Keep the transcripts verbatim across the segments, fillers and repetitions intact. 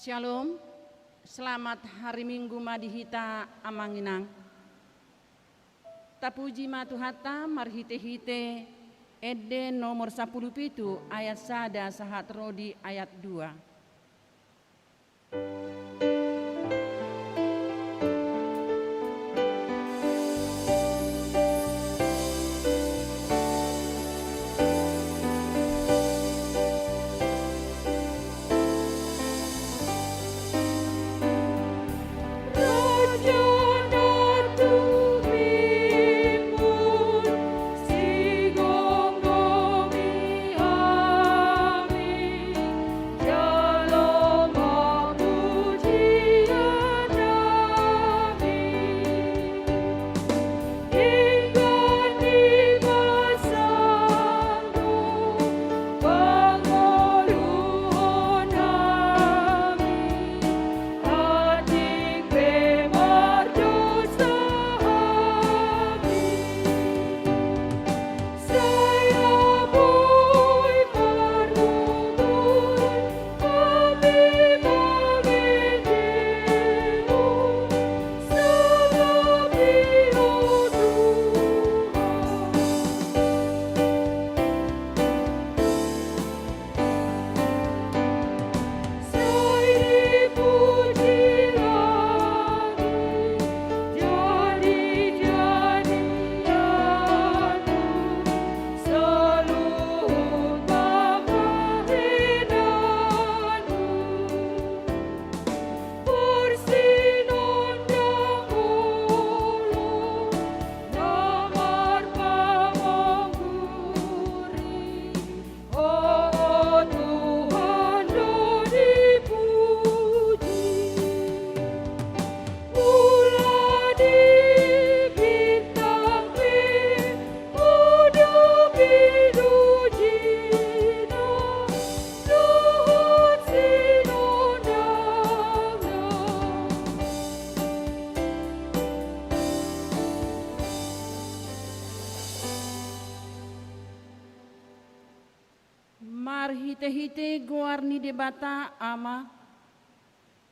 Shalom, selamat hari Minggu ma di hita amang inang. Tapuji ma Tuhanta marhite-hite Ende nomor sampulu pitu ayat sada sahat ro di ayat dua. Marhite-hite goar ni Debata Ama,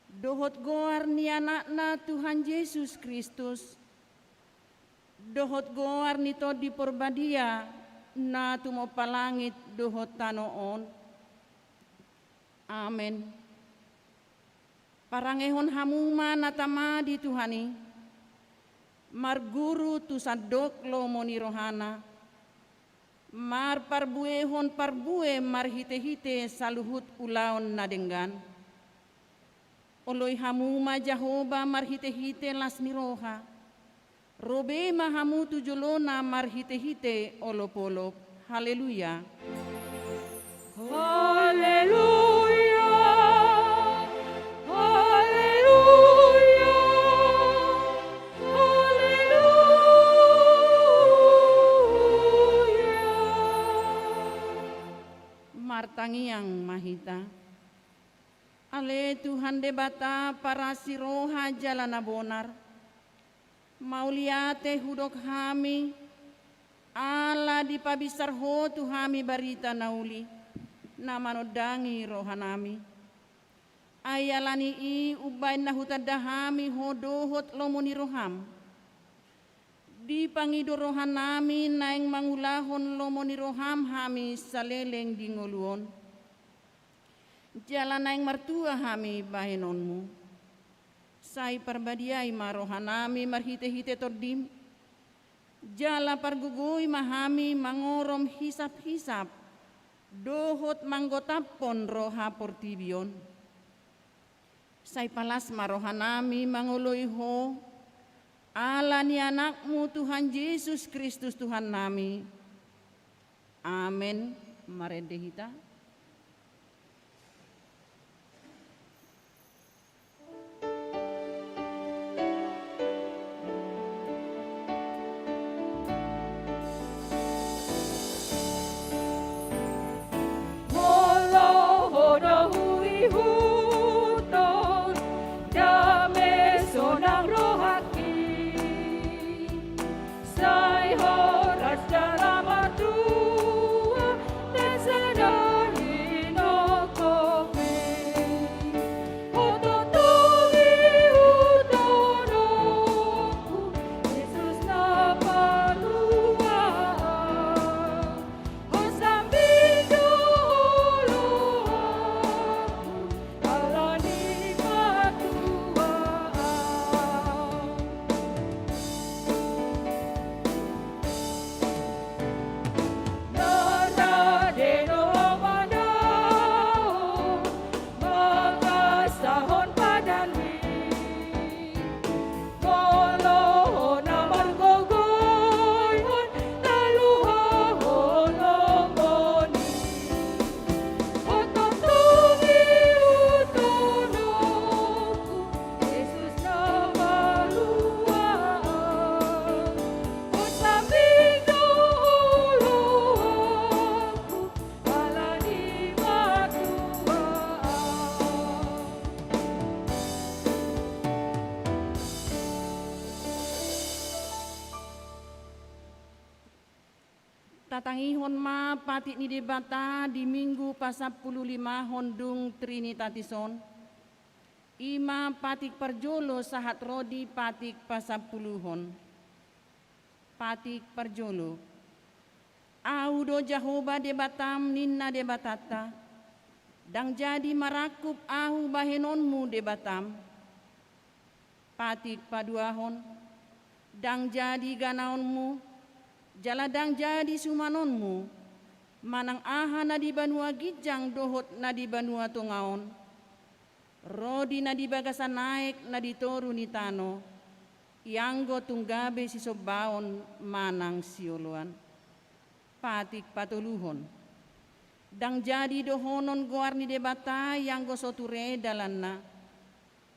dohot goar ni Anakna Tuhan Jesus Kristus, dohot goar ni Tondi Porbadia na tumompa langit dohot tano on. Amen. Parangehon hamu ma na tama di Tuhan i, marguru tu sandok lomo ni rohana, marparbuehon parbue marhite-hite saluhut ulaon na denggan. Oloi hamu ma Jahowa marhite-hite las ni roha. Ro be ma hamu tu jolona marhite-hite olop-olop. Haleluya. Haleluya. Haleluya. Haleluya. Martangiang ma hita. Ale Tuhan Debata parasi roha jala na bonar, mauliate hudok hami, ala dipabinsar Ho tu hami barita na uli, na manondangi rohanami. Ai ala ni i umbaen na hutanda hami Ho dohot lomo ni roham. Dipangido rohanami naeng mangulahon lomo ni roham hami saleleng di ngolu on. Jala naeng martua hami bahenonmu. Sai parbadiai ma rohanami marhite-hite Tondim. Jala pargogoi ma hami mangorom hisap-hisap dohot manggotaphon roha portibi on. Sai palas ma rohanami mangoloi Ho, ala ni Anakmu Tuhan Jesus Kristus Tuhannami. Amen. Marende hita. Molo Ho do huihuthon, dame sonang rohangki. Sai horas jala matua, dan sada Tatangihon ma patik ni Debata di Minggu pasampululimahon dung Trinitatis on. I ma patik parjolo sahat ro di patik pasampuluhon. Patik parjolo. Ahu do Jahowa Debatam, ninna Debatanta. Ndang jadi marangkup Ahu bahenonmu Debatam. Patik paduahon. Ndang jadi ganaonmu, jala ndang jadi sumanonmu, manang aha na di banua ginjang dohot na di banua tonga on, ro di na di bagasan aek na di toru ni tano, ianggo tung gabe sisombaon manang sioloan. Patik patoluhon. Ndang jadi dohonon goar ni Debata ianggo so ture dalanna.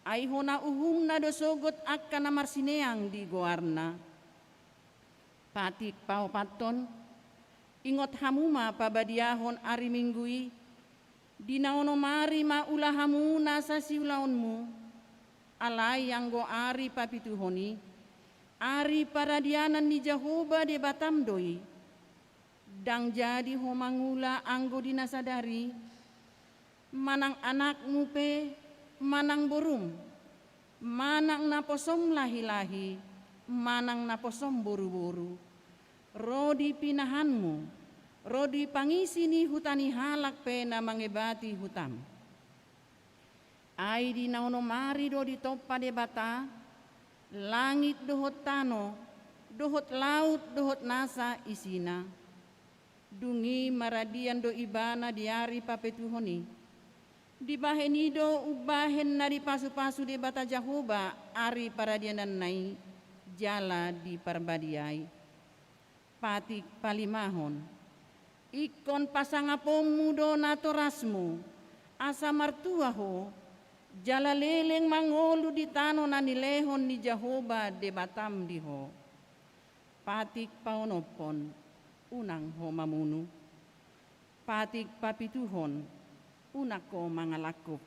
Ai hona uhumna do sogot angka na marsineang di goarna. Patik paopathon. Ingot hamu ma pabadiahon ari Minggu i, di na onom ari ma ula hamu nasa siulaonmu. Alai anggo ari papituhon i, ari paradianan ni Jahowa Debatam do i. Ndang jadi ho mangula anggo di na sadari, manang anakmu pe, manang borum, manang naposom lahilahi, manang naposom boruboru, ro di pinahanmu, ro di pangisi ni huta ni halak pe na mangebati hutam. Ai di na onom ari do ditompa Debata langit dohot tano, dohot laut dohot nasa isina. Dung i maradian do ibana di ari papituhon i. Dibahen i do umbahen na dipasupasu Debata Jahowa ari paradiananna i jala diparbadiai. Patik palimahon. Ingkon pasangaponmu do natorasmu, asa martua ho, jala leleng mangolu di tano na nilehon ni Jahowa Debatam di ho. Patik paonomhon. Unang ho mamunu. Patik papituhon. Unang ho mangalangkup.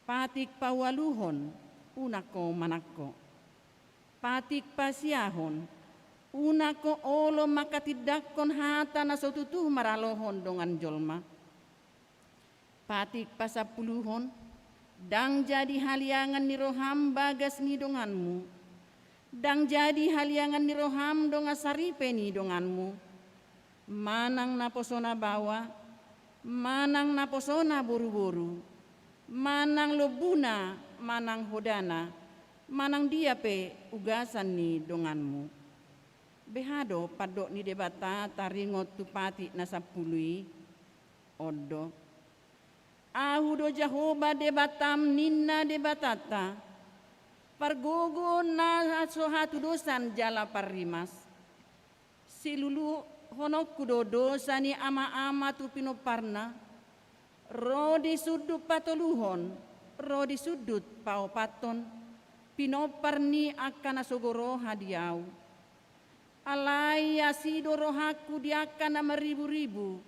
Patik paualuhon. Unang ho manangko. Patik pasiahon. Unang ho olo mangkatindangkon hata na so tutu maralohon dongan jolma. Patik pasampuluhon. Ndang jadi haliangan ni roham bagas ni donganmu. Ndang jadi haliangan ni roham dongan saripe ni donganmu. Manang naposona baoa, manang naposona boruboru, manang lombuna, manang hodana, manang dia pe ugasan ni donganmu. Beha do pandok ni Debata taringot tu patik na sampulu i? On do. Ahu do Jahowa Debatam, ninna Debatanta, pargogo na so hatudosan jala parrimas. Siluluhononku do dosa ni amaama tu pinomparna, ro di sundut patoluhon, ro di sundut paopathon, pinompar ni angka na sogo roha di ahu. Alai asi do rohangku di angka na marriburibu,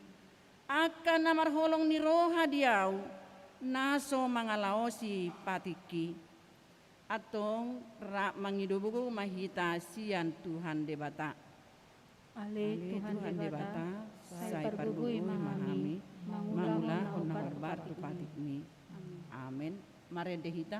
angka na marholong ni roha di ahu, na so mangalaosi patikki. Antong rap mangido gogo ma hita sian Tuhan Debata. Ale Tuhan Debata, sai pargogoi ma hami, mangulahon na hombar tu patikmi. Amen. Marende hita.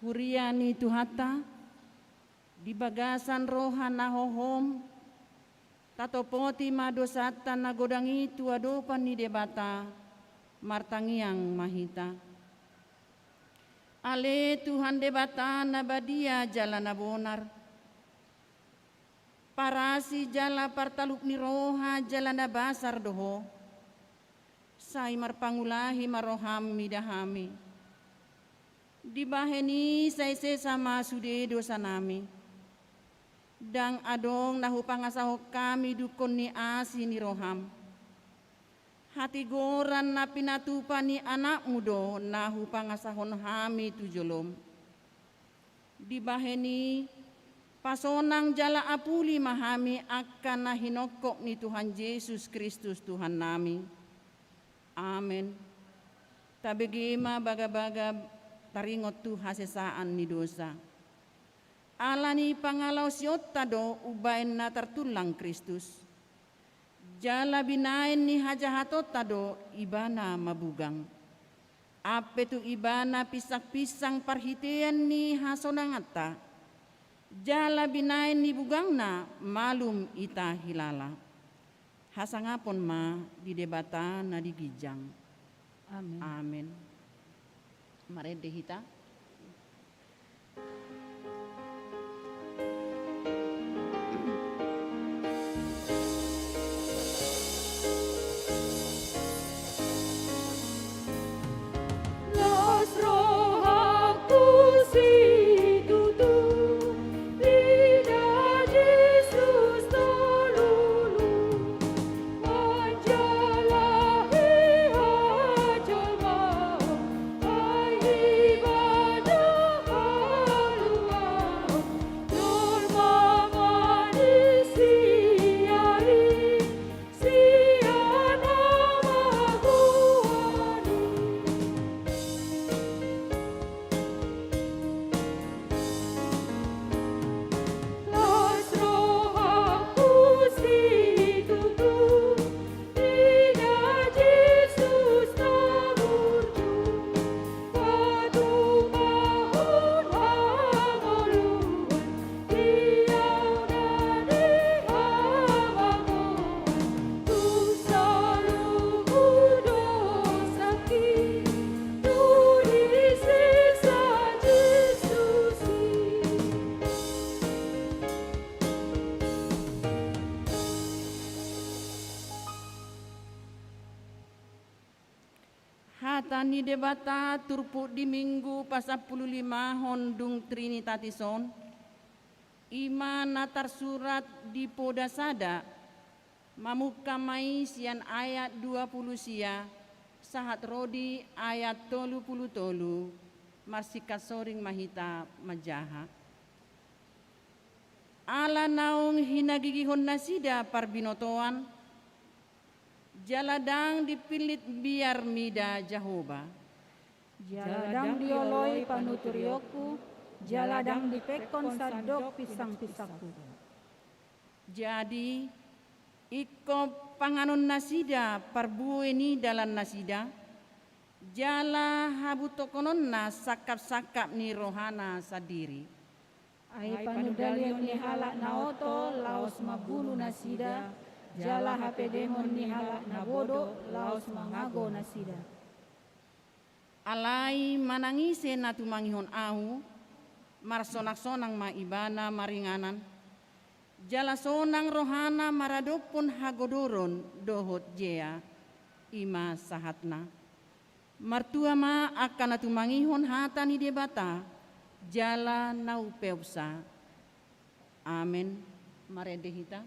Huria ni Tuhanta, di bagasan roha na hohom, tatopoti ma dosanta na godang i tu adopan ni Debata, martangiang ma hita. Ale Tuhan Debata na badia jala na bonar, parasi jala partalup ni roha jala na basar do Ho. Sai marpangulahi ma roham mida hami. Dibahen i sai sesa ma sude dosanami. Ndang adong na hupangasahon hami dungkon ni asi ni roham. Hatigoran na pinatupa ni Anakmu do na hupangasahon hami tu jolom. Dibahen i, pasonang jala apuli ma hami angka na hinongkop ni Tuhan Jesus Kristus Tuhannami. Amen. Tabege ma bagabaga taringot tu hasesaan ni dosa. Ala ni pangalaosionta do umbahen na tartullang Kristus. Jala binahen ni hajahatonta do Ibana mabugang. Ampe tu Ibana pinsangpinsang parhitean ni hasonanganta. Jala binahen ni bugangna malum hita hilala. Hasangapon ma di Debata na di ginjang. Amen. Amen. Marende hita. Las rohangku situtu, ida Jesus na lulu, manjalahi hajolmaon, ai Ibana haluaon, jolma ma ni sia i, sian hamagoan i. Las rohangku situtu, ida Jesus na burju, patupahon hangoluan, di au na di hamagoan, tung saluhut dosangki, dung disesa Jesus i. Hata ni Debata turpuk di Minggu pasampululimahon dung Trinitatis on, i ma na tarsurat di Poda sada, mamungka ma i sian ayat dua pulu sia, sahat ro di ayat tolu pulu tolu, marsingkat soring ma hita manjaha. Ala naung hinagigihon nasida parbinotoan, jala ndang dipillit biar mida Jahowa. Jala ndang dioloi panuturionku, jala ndang dipengkon sandok pinsangpinsangku. Jadi, ingkon panganon nasida parbue ni dalan nasida, jala habutokkononna sangkapsangkap ni rohana sandiri. Ai panundalion ni halak na oto laos mambunu nasida, jala hapedemon ni halak na bodo laos mangago nasida. Alai manang ise na tumangihon ahu, marsonangsonang ma ibana maringanan, jala sonang rohana maradophon hagodoron dohot jea, i ma sahatna. Martua ma angka na tumangihon hata ni Debata, jala na umpeopsa. Amen. Marende hita.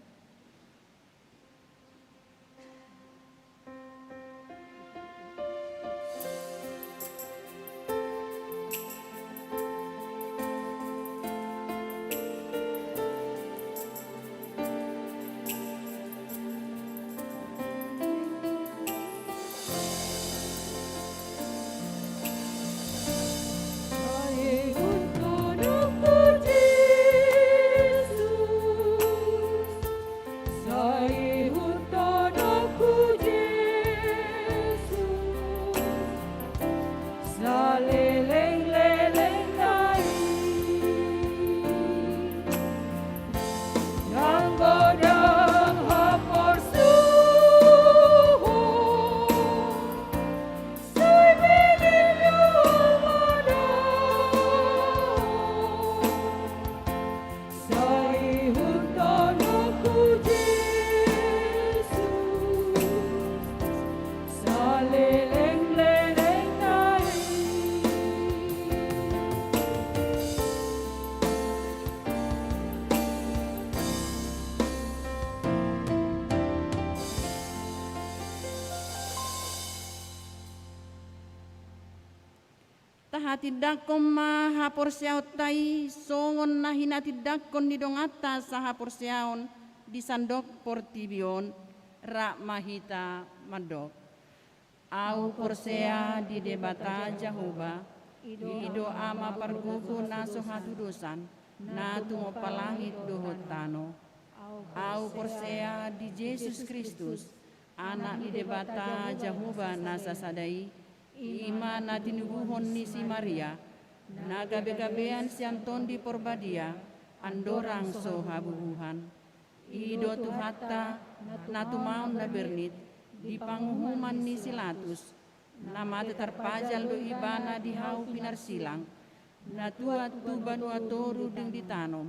Hatindangkon ma haporseaonta i songon na hinatindangkon ni donganta sahaporseaon di sandok portibi on. Rap ma hita mandok. Ahu porsea di Debata Jahowa, i do Ama pargogo na so hatudosan, na tumompa langit dohot tano. Ahu porsea di Jesus Kristus, Anak ni Debata Jahowa na sasada i, i ma na tinubuhon ni si Maria, na gabegabean sian Tondi Porbadia, andorang so habubuhan. I do Tuhanta, na tumaon na bernit, di panguhuman ni si Latus, na mate tarpajal do Ibana di hau pinarsilang, na tuat tu banua toru dung ditanom,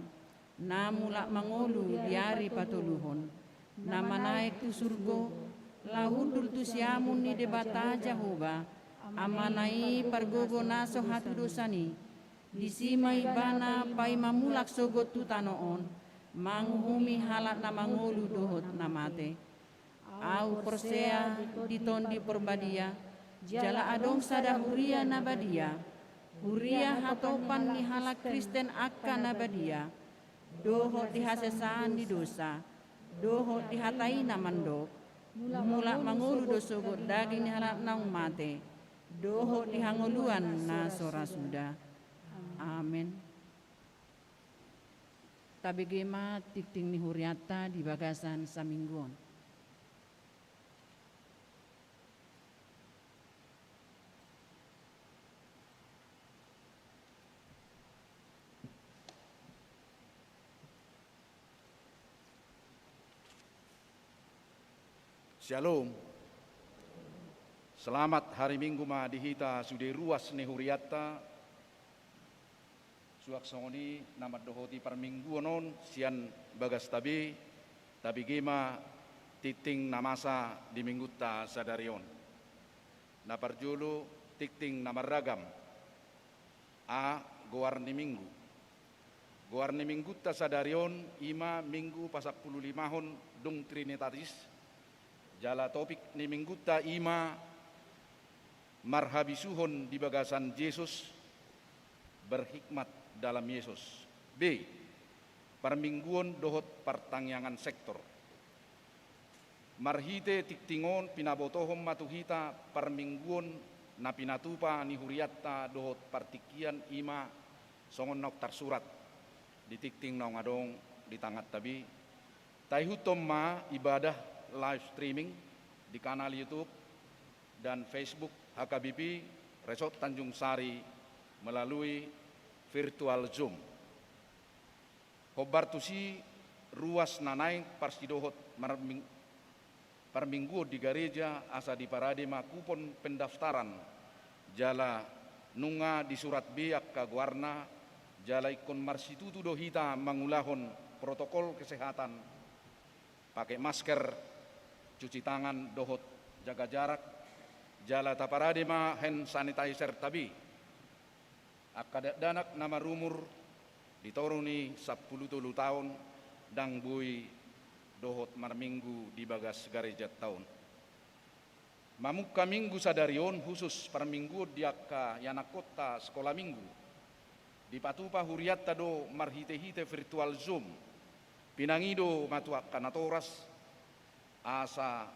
na mulak mangolu di ari patoluhon, na manaek tu surgo, laho hundul tu siamun ni Debata Jahowa, Amana i pargogo na so hatudosan i. Disi ma Ibana paima mulak sogot tu tano on, manguhumi halak na mangolu dohot na mate. Ahu porsea di Tondi Porbadia, jala adong sada huria na badia, huria hatopan ni halak Kristen angka na badia, dohot di hasesaan ni dosa, dohot di hata i na mandok, mulak mangolu do sogot daging ni halak naung mate, dohot di hangoluan na so ra suda. Amen. Tabege ma tingting ni hurianta di bagasan saminggu on. Syalom. Selamat hari Minggu ma di hita sude ruas ni hurianta. Suang songon i na mandohoti parmingguon on sian bagasta be, tabege ma tingting na masa di minggunta sadari on. Na parjolo, tingting na marragam. A. Goar ni Minggu. Goar ni minggunta sadari on i ma Minggu pasampululimahon dung Trinitatis, jala topik ni minggunta i ma marhabisuhon di bagasan Jesus, berhikmat dalam Yesus. B. Parmingguon dohot partangiangan sektor. Marhite tingting on pinabotohon ma tu hita parmingguon na pinatupa ni hurianta dohot partingkian i ma songon naung tarsurat di tingting naung adong di tanganta be. Taihuthon ma ibadah live streaming di kanal YouTube dan Facebook H K B P Resort Tanjung Sari melalui virtual Zoom. Hombar tusi ruas na naeng parsidohot marming-, parmingguon di gareja asa diparade ma kupon pendaftaran, jala nunga disurat be angka goarna, jala ingkon marsitutu do hita mangulahon protokol kesehatan, pake masker, cuci tangan dohot jaga jarak, jala taparade ma hand sanitizer-ta be. Angka dakdanak na marumur di toru ni sampulu tolu taon ndang boi dohot marminggu di bagas garejanta on. Mamungka Minggu sadari on husus parmingguon di angka ianakkonta sikola Minggu. Dipatupa hurianta do marhitehite virtual Zoom. Pinangido ma tu angka natoras asa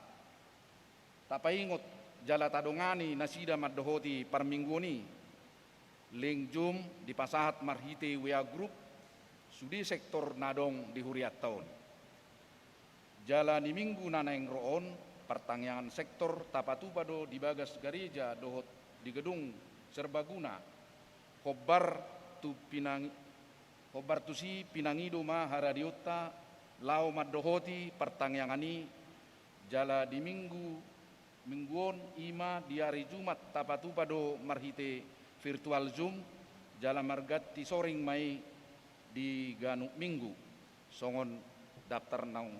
tapaingot jala tadongani nasida mandohoti parmingguon i. Link Zoom dipasahat marhite W A group sude sektor na adong di hurianta on. Jala ni Minggu na naeng ro on, partangiangan sektor tapatupa do di bagas gareja dohot di gedung serbaguna. Hombar tu pinang-, hombar tusi pinangido ma haradeonta laho mandohoti partangiangan i, jala di Minggu, Minggu on i ma di ari Jumat tapatupa do marhite virtual Zoom, jala marganti soring ma i di ganup Minggu, songon daftar naung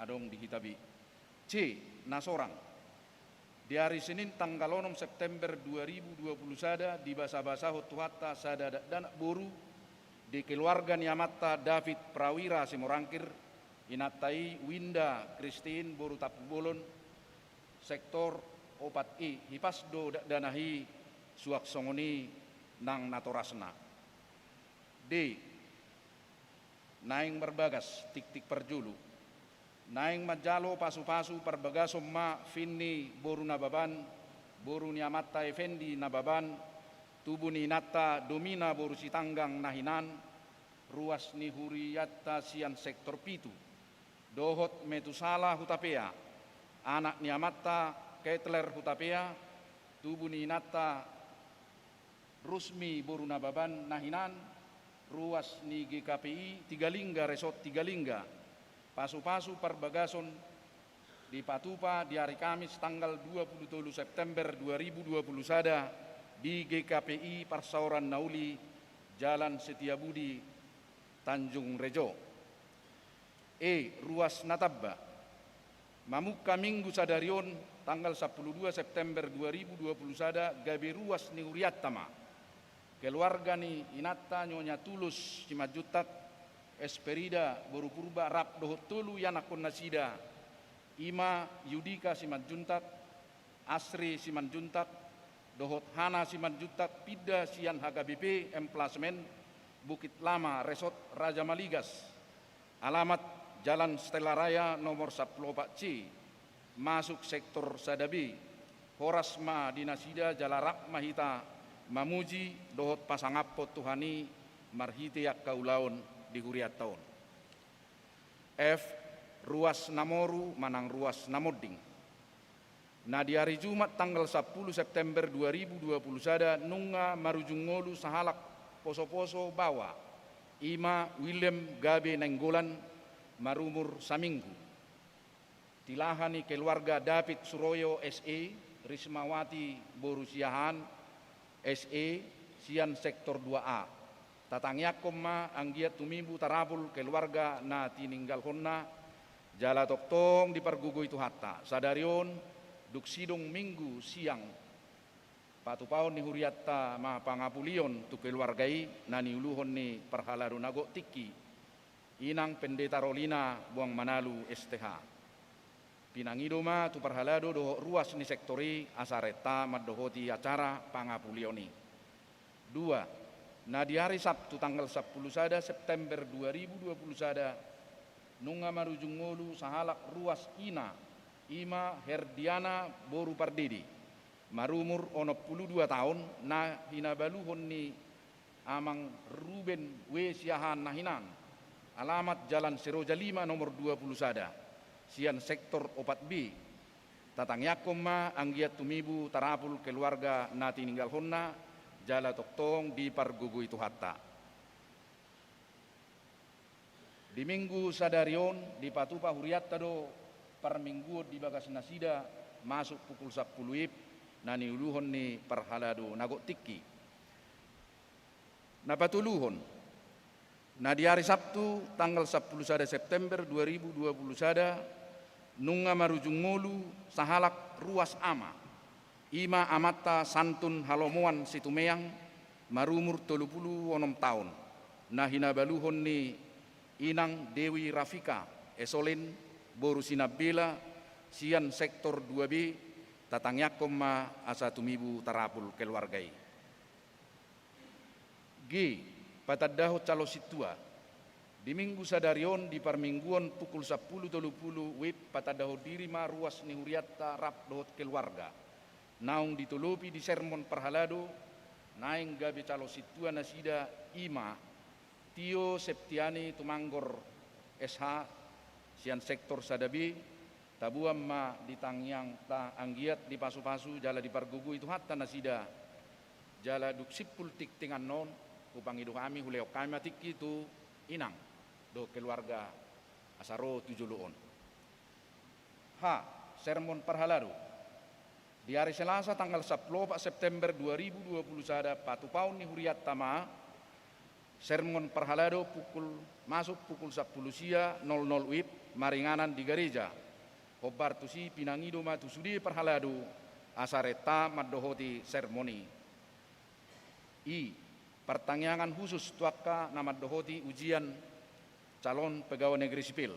adong di hita be. C. Na sorang. Di ari Senin tanggal onom September dua ribu dua puluh sada dibasabasahon Tuhanta sada dakdanak boru di keluarga ni amanta David Prawira Simorangkir, inanta i Winda Christine boru Tampubolon, sektor opat E. Hipas do dakdanak i, suang songon i nang natorasna. D. Naeng marbagas tiktik parjolo. Naeng manjalo pasupasu parbagason ma Finni boru Nababan, boru ni amanta Effendi Nababan, tubu ni inanta Domina boru Sitanggang na hinan, ruas ni hurianta sian sektor pitu, dohot Metusala Hutapea, anak ni amanta Ketler Hutapea, tubu ni inanta Rusmi boru Nababan na hinan, ruas ni G K P I Tigalingga, Resort Tigalingga. Pasupasu parbagason dipatupa di ari Kamis tanggal dua pulu tolu September dua ribu dua pulu sada di G K P I Parsaoran Na Uli, Jalan Setiabudi, Tanjung Rejo. E. Ruas na tamba. Mamungka Minggu sadari on, tanggal sampulu dua September dua ribu dua pulu sada, gabe ruas ni hurianta ma keluarga ni inanta Nyonya Tulus Simanjuntak, Esperida boru Purba, rap dohot tolu ianakhon nasida, i ma Yudika Simanjuntak, Asri Simanjuntak, dohot Hana Simanjuntak, pinda sian H K B P Emplacement, Bukit Lama, Resort Raja Maligas. Alamat Jalan Stella Raya nomor sampulu opat C, masuk sektor sada B. Horas ma di nasida jala rap ma hita mamuji dohot pasangaphon Tuhan i marhite angka ulaon di hurianta on. F. Ruas na moru manang ruas na monding. Na di ari Jumat tanggal sampulu September dua ribu dua pulu sada nunga marujung ngolu sahalak posoposo baoa, i ma Willem gabe Nainggolan, marumur saminggu. Tilaha ni keluarga David Suroyo S E, Rismawati boru Siahaan S E, sian sektor dua A. Tatangiangkon ma anggiat tumibu tarapul keluarga na tininggalhonna, jala tongtong dipargogoi Tuhanta sadari on, dung sidung Minggu siang. Patupaon ni hurianta ma pangapulion tu keluarga i na niuluhon ni parhalado na gok tingki, Inang Pendeta Rolina Boang Manalu S T H. Pinangido ma tu parhalado dohot ruas ni sektor i asa renta mandohoti acara pangapulion i. Dua. Na di ari Sabtu tanggal sampulu sada September dua ribu dua pulu sada, nunga marujung ngolu sahalak ruas ina, i ma Herdiana boru Pardede, marumur onom pulu dua taon, na hinabaluhon ni Amang Ruben W Siahaan na hinan. Alamat Jalan Seroja lima nomor dua pulu sada, sian sektor opat B. Tatangiangkon ma anggiat tumibu tarapul keluarga na tininggalhonna, jala tongtong dipargogoi Tuhanta. Di Minggu sadari on dipatupa hurianta do parmingguon di bagas nasida masuk pukul sampulu WIB na niuluhon ni parhalado na gok tingki. Na patoluhon, na di ari Sabtu tanggal sampulu sada September dua ribu dua pulu sada, nunga marujung ngolu sahalak ruas ama, i ma amanta Santun Halomoan Situmeang, marumur tolu pulu onom taon, na hinabaluhon ni Inang Dewi Rafika Esolin boru Sinambela, sian sektor dua B. Tatangiangkon ma asa tumibu tarapul keluarga i. G. Patandahon calon sintua. Di Minggu sadari on di parmingguon pukul sampulu tolu pulu WIB patandahon diri ma ruas ni hurianta rap dohot keluarga. Naung ditolopi di sermon parhalado, naeng gabe calon sintua nasida, i ma Tio Septiani Tumanggor S H, sian sektor sada B. Taboan ma di tangiangta anggiat dipasupasu jala dipargogoi Tuhanta nasida. Jala dung simpul tingtingan on, hupangido hami, hulehon hami ma tingki tu inang dohot keluarga asa ro tu jolo on. H. Sermon parhalado. Di ari Selasa tanggal sampulu opat September dua ribu dua pulu sada, patupaon ni hurianta ma sermon parhalado pukul, masuk pukul sampulu sia nol nol WIB maringanan di gareja. Hombar tusi pinangido ma tu sude parhalado asa renta mandohoti sermon i. I. Partangiangan khusus tu angka na mandohoti ujian calon pegawai negeri sipil.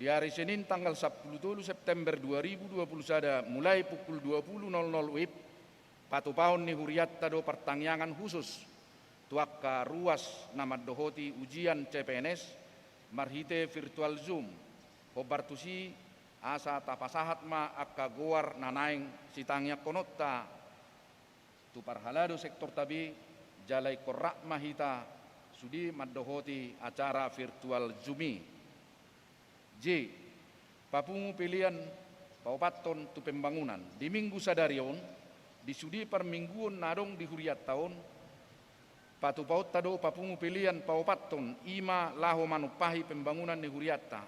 Di ari Senin tanggal sampulu tolu September dua ribu dua pulu sada, mulai pukul dua pulu nol nol WIB, Patupaon ni hurianta do partangiangan husus tu angka ruas na mandohoti ujian C P N S marhite virtual Zoom. Hombar tusi asa tapasahat ma angka goar na naeng sitangiangkononta tu parhalado sektorta be, jala ingkon rap ma hita sude mandohoti acara virtual Zoom i. J. Papungu pelean paopathon tu pembangunan. Di minggu sadari on, di sude parmingguon na adong di hurianta on, patupaonta do papungu pelean paopathon, i ma laho manumpahi pembangunan ni hurianta.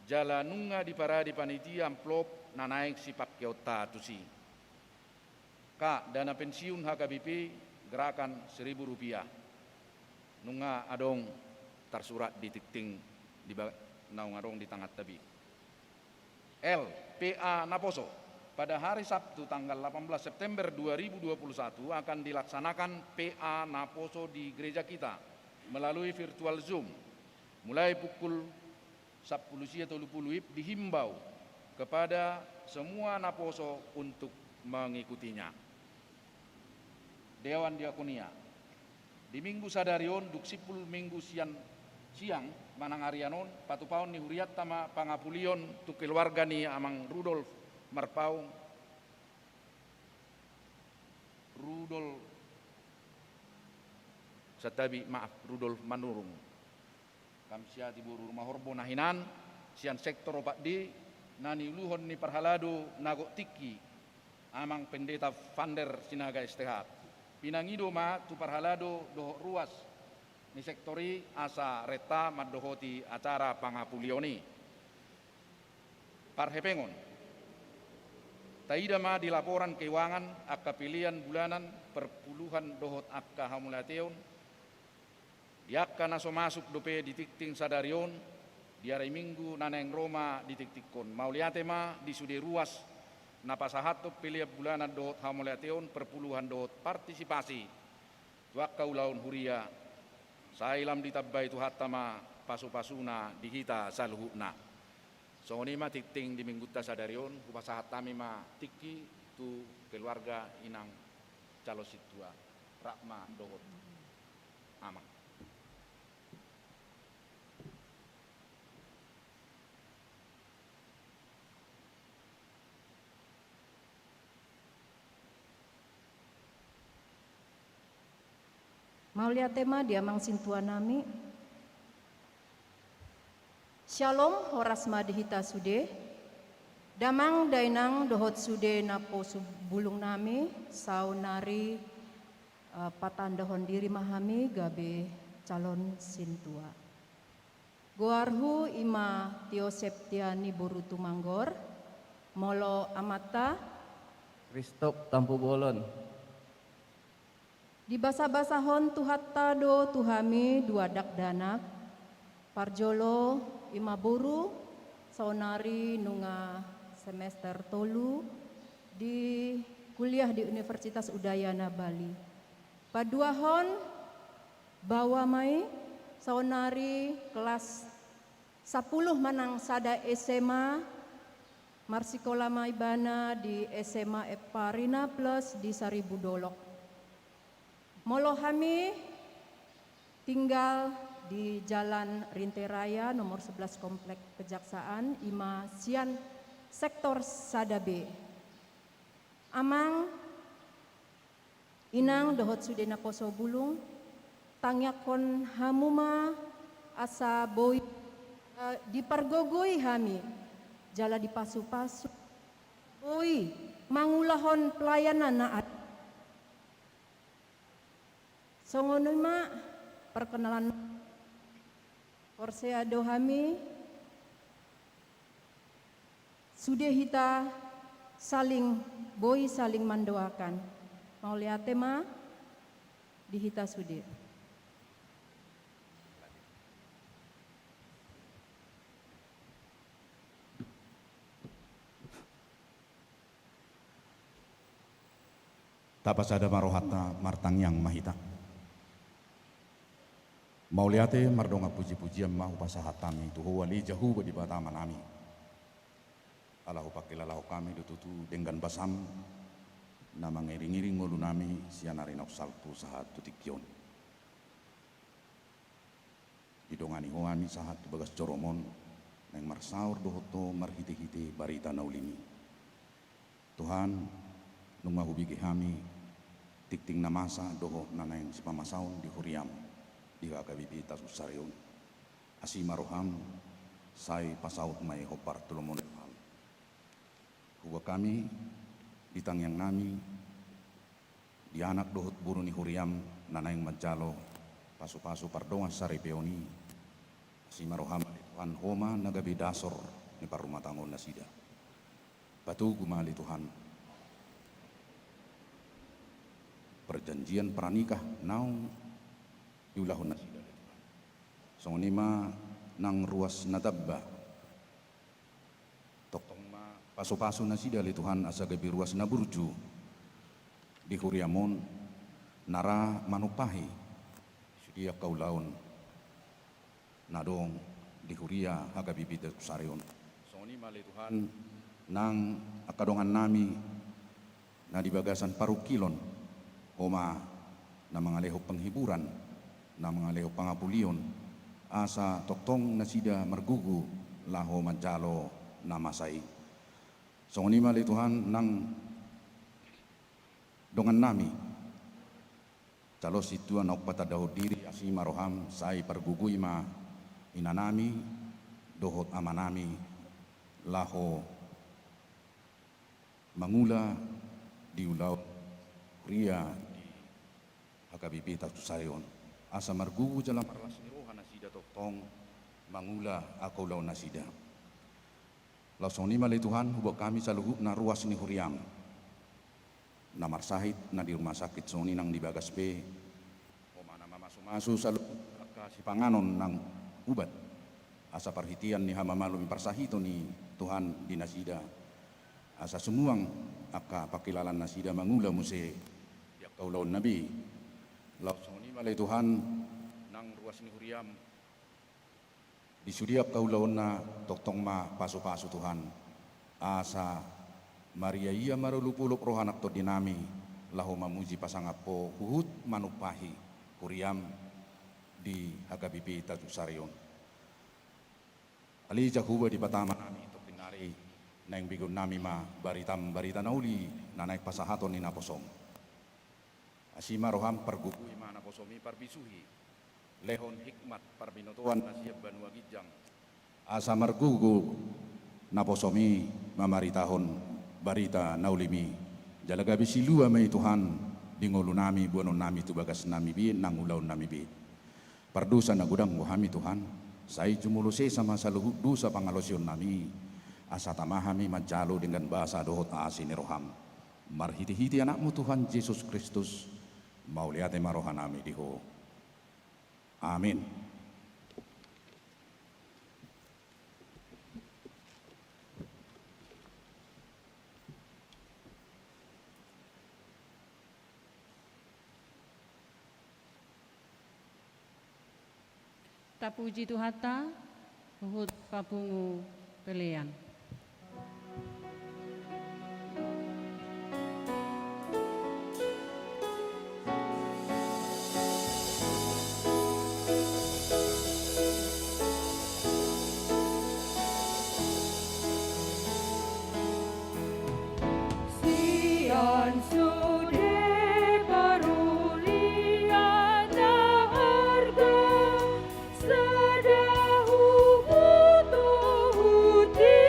Jala nunga diparade panitia amplop na naeng sipangkeonta tusi. Ka, dana pensiun H K B P, gerakan seribu rupiah. Nunga adong tarsurat di tingting di ba-, naung adong di tanganta be. L. P A naposo. Pada hari Sabtu tanggal delapan belas September dua ribu dua puluh satu akan dilaksanakan P A naposo di gereja kita melalui virtual Zoom. Mulai pukul sampulu sia tolu pulu WIB dihimbau kepada semua naposo untuk mengikutinya. Dewan Diakonia. Di minggu sadari on, dung simpul minggu sian siang manang arian on, patupaon ni hurianta ma pangapulion tu keluarga ni Amang Rudolf Marpaung, Rudolf, santabi, maaf, Rudolf Manurung. Kam siati boru Rumahorbo na hinan, sian sektor opat D, na niuluhon ni parhalado na gok tingki, Amang Pendeta Vander Sinaga S T H. Pinangido ma tu parhalado dohot ruas ni sektor i asa renta mandohoti acara pangapulion i. Parhepengon. Taida ma di laporan keuangan angka pelean bulanan, perpuluhan dohot angka hamauliateon, di angka na so masuk dope di tingting sadari on, di ari Minggu na naeng ro ma di tingtingkon. Mauliate ma di sude ruas na pasahathon pelean bulanan dohot hamauliateon, perpuluhan dohot partisipasi tu angka ulaon huria, sai lam ditambai Tuhanta ma pasupasuna di hita saluhutna. Songon i ma tingting di minggunta sadari on, hupasahat hami ma tingki tu keluarga inang calon sintua, rap ma dohot amang. Mauliate ma di amang sintua nami. Syalom, horas ma di hita sude. Damang dainang dohot sude naposo bulung nami, saonari, eh, patandahon diri ma hami gabe calon sintua. Goarhu i ma Tio Septiani boru Tumanggor, molo amanta Kristok Tampubolon. Dibasabasahon Tuhanta do tu hami dua dakdanak, parjolo i ma boru, saonari nunga semester tolu di kuliah di Universitas Udayana Bali. Paduahon, baoa ma i, saonari kelas sapuluh manang sada S M A, marsikola ma ibana di S M A Epparina Plus di Saribu Dolok. Molo hami tinggal di Jalan Rinte Raya nomor sebelas Komplek Kejaksaan, i ma sian sektor sada B. Amang, inang dohot sude naposo bulung, tangiangkon hamu ma asa boi, eh, dipargogoi hami, jala dipasupasu, boi mangulahon pelayanan na ad-, songon i ma parkenalan. Porsea do hami, sude hita saling, boi saling mandoakan. Mauliate ma di hita sude. Tapasada ma rohanta, martangiang ma hita. Mauliate mardongan pujipujian ma hupasahat hami tu Ho ale Jahowa Debata Amanami. Ala hupangkilalahon hami do tutu denggan basam, na mangiring-iring ngolunami sian ari naung salpu sahat tu tingki on. Didongani Ho hami sahat tu bagas joroMon, naeng marsaor dohot Ho marhite-hite barita na ulimi. Tuhan, nunga hubege hami tingting na masa dohot na naeng sipamasaon di huriaM di H K B P Tagus Sari on. Asi ma rohaM, sai pasaut ma i hombar tu lomo ni rohaM. Hubuat hami di tangiangnami, di anak dohot boru ni huriaM na naeng manjalo pasu-pasu pardongan saripeon i. Asi ma rohaM ale Tuhan, Ho ma na gabe dasor ni parrumatanggaon nasida. Patogu ma ale Tuhan perjanjian pranikah naung diulahon nasida ale Tuhan. Songon i ma nang ruas na tamba. Tongtong ma pasu-pasu nasida ale Tuhan asa gabe ruas na burju di huriaM on, na ra manumpahi sude angka ulaon na adong di huria H K B P Tagus Sari on. Songon i ma ale Tuhan nang angka dongannami na di bagasan parungkilon, Ho ma na mangalehon penghiburan, na mangalehon pangapulion, asa tongtong nasida margugu laho manjalo na masa i. Songon i ma ale Tuhan nang dongannami calon sintua naung patandahon diri, asi ma rohaM, sai pargugui ma inanami dohot amanami laho mangula di ulaon huria di H K B P Tagus Sari on. Asa margugu jala marlas ni roha nasida tongtong mangula angka ulaon nasida. Laos songon i ma ale Tuhan, hubuat hami saluhutna ruas ni huriaM na marsahit, na di rumah sakit songon i nang di bagas pe, Ho ma na mamasu-masu saluhut angka sipanganon nang ubat, asa parhitean ni hamamalum ni parsahiton i Tuhan di nasida, asa sumuang angka pangkilalaan nasida mangula muse di angka ulaonna be. Laos songon i ma ale Tuhan nang ruas ni huriaM di sude angka ulaonna, tongtong ma pasu-pasu Tuhan, asa maria-ia marolop-olop roha nang tondinami laho mamuji pasangap Ho huhut manumpahi huriaM di H K B P Tagus Sari on. Ale Jahowa Debata amanami, tongkin nari naeng begeonnami ma baritaM, barita na uli na naeng pasahaton ni naposoM. Asi ma rohaM, pargugui ma naposoMi, parbisuhi, lehon hikmat parbinotoan na sian banua ginjang, asa margugu naposoMi mamaritahon barita na uliMi, jala gabe silua ma i Tuhan di ngolunami, boanonnami tu bagasnami be nang ulaonnami be. Pardosa na godang do hami Tuhan, sai jumolo sesa ma saluhut dosa pangalaosionnami, asa tama hami manjalo denggan basa dohot asi ni rohaM. Marhite-hite AnakMu Tuhan Jesus Kristus, mauliate ma rohanami di Ho. Amin. Tapuji Tuhanta, huhut papungu pelean. Sian sude paruli na arga, sada huhut huti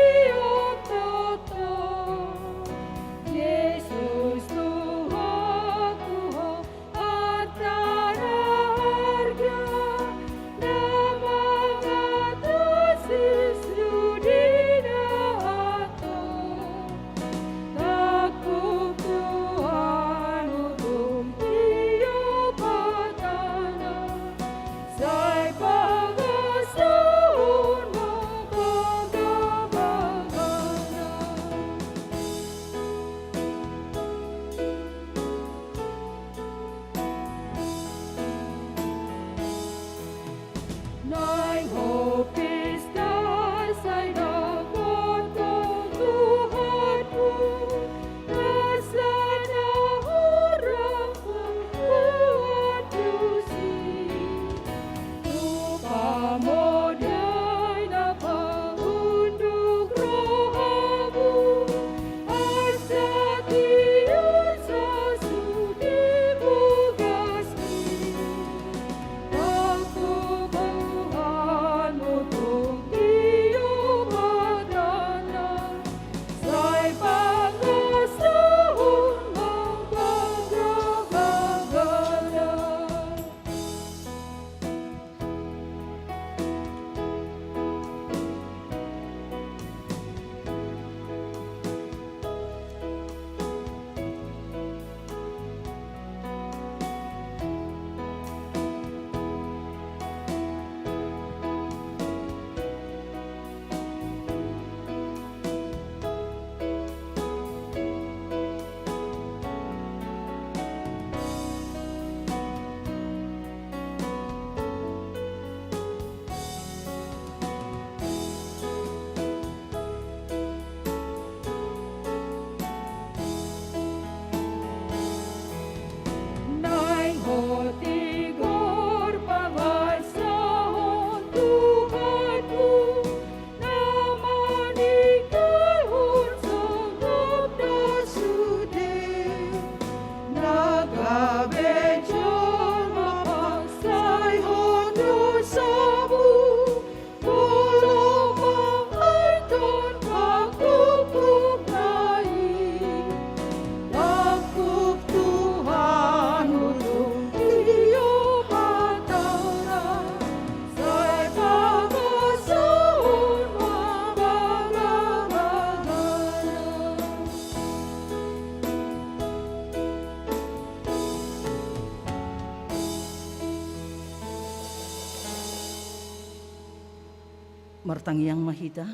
Martangiang ma hita.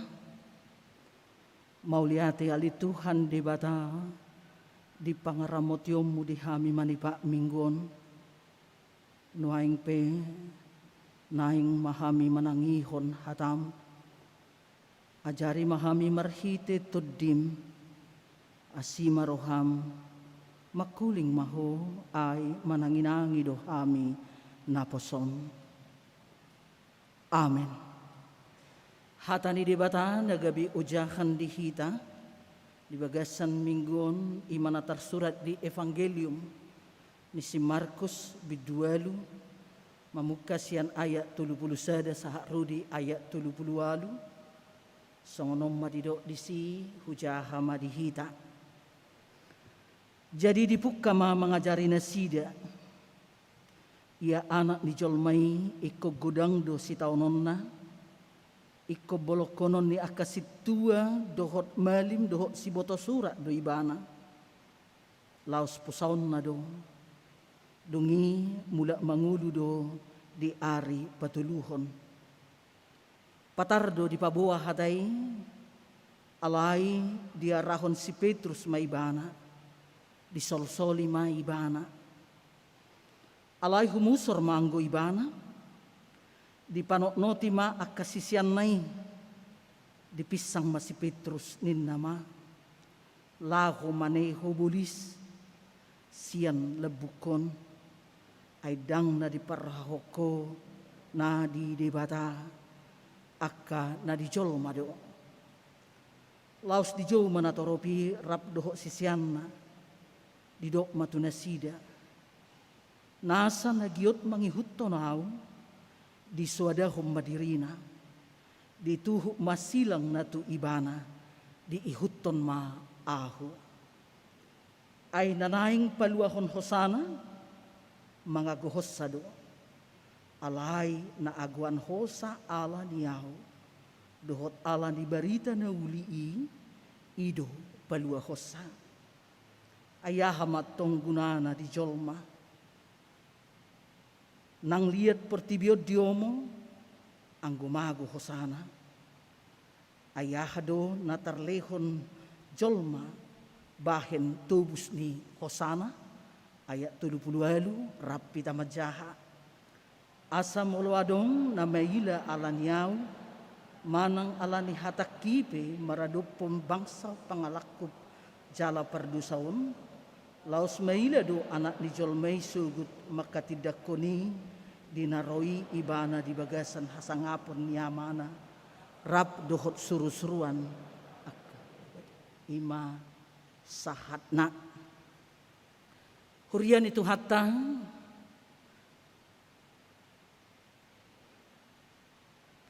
Mauliate ale Tuhan Debata, di pangaramotionmu di hami manipat minggu on. Nuaeng pe naeng ma hami manangihon hatam. Ajari ma hami marhite Tondim, asi ma roham, mangkuling ma ho, ai mananginangi do hami naposom. Amen. Hata ni Debata na gabe ojahan di hita di bagasan minggu on, i ma na tarsurat di Evangelium ni si Markus bindu ualu, mamungka sian ayat tolu pulu sada sahat ro di ayat tolu pulu ualu. Songon on ma didok disi, hujaha ma di hita. Jadi dipungka ma mangajari nasida. Ia Anak ni jolma i ingkon godang do sitaononna, ingkon bolongkonon ni angka sintua dohot malim dohot sibotosurat do Ibana. Laos pusaonna do, dung i mulak mangolu do di ari patoluhon. Patar do dipaboa hata i, alai diarahon si Petrus ma Ibana, disolsoli ma Ibana. Alai humusor ma anggo Ibana, dipanotnoti ma angka siseanna i, dipinsang ma si Petrus, ninna ma: Laho ma ne ho bolis sian lambungkon, ai ndang na diparrohahon ho na di Debata, angka na di jolma do. Laos dijou ma natorop i rap dohot siseanna, didok ma tu nasida: Nasa na giot mangihuthon Ahu, disoadahon ma dirina, dituhuk ma silangna tu ibana, diihuthon ma Ahu. Ai na naeng paluahon hosana, mangagohonsa do. Alai na agoan hosa ala ni Ahu dohot ala ni barita na uli i, i do paluahonsa. Ai aha ma antong gunana di jolma nang liat portibi on diomo, anggo mago hosana? Ai aha do na tarlehon jolma bahen tobus ni hosana? Ayat tolu pulu ualu, rap hita manjaha. Asa molo adong na maila ala ni Ahu, manang ala ni hatangki pe maradophon bangsa pangalangkup jala pardosa on, laos maila do Anak ni jolma i sogot mangkatindangkon i di na ro i Ibana di bagasan hasangapon ni Amana rap dohot surusuruan. Angka i ma sahatna. Huria ni Tuhanta,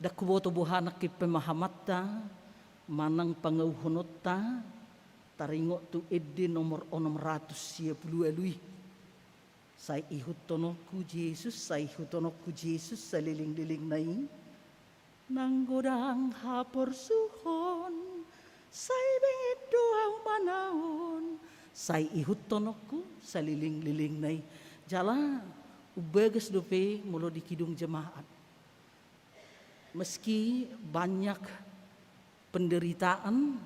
ndang huboto boha nangkin pemahamanta manang pangauhononta taringot tu ende nomor onom ratus sia pulu ualu i. Sai ihuthononku Jesus, sai ihuthononku Jesus salelenglelengna i. Nang godang haporsuhon, sai benget do ahu manaon, sai ihuthononku salelenglelengna i. Jala umbagas dope molo di kidung jemaat. Meski banyak penderitaan,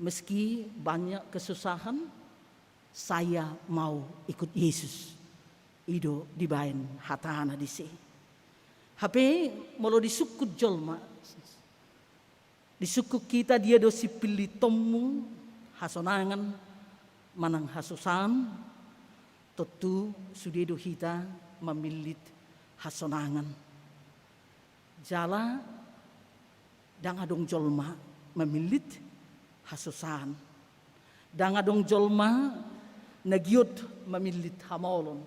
meski banyak kesusahan, saya mau ikut Yesus. I do dibaen hatana disi. Hape molo disungkun jolma, disungkun hita dia do sipillitonmu, hasonangan manang hasusaan, tontu sude do hita mamillit hasonangan. Jala ndang adong jolma mamillit hasusaan. Ndang adong jolma na giot mamillit hamaolon.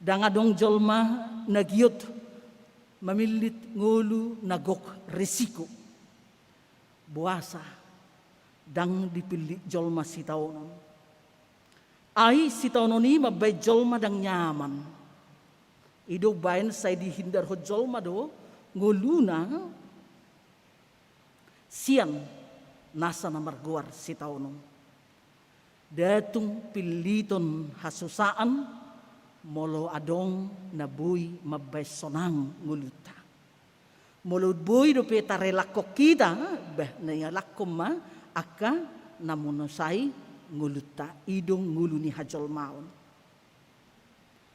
Ndang adong jolma na giot mamillit ngolu na gok risiko. Boasa ndang dipillit jolma sitaonon? Ai sitaonon i mambaen jolma ndang nyaman. I do umbaen sai dihindarhon jolma do ngoluna sian nasa na margoar sitaonon. Ndang tung pilliton hasusaan molo adong na boi mambaen sonang ngolunta. Molo boi dope tarelakkon hita, bah, na ialakkon ma angka na manosai ngolunta, i do ngolu ni hajolmaon.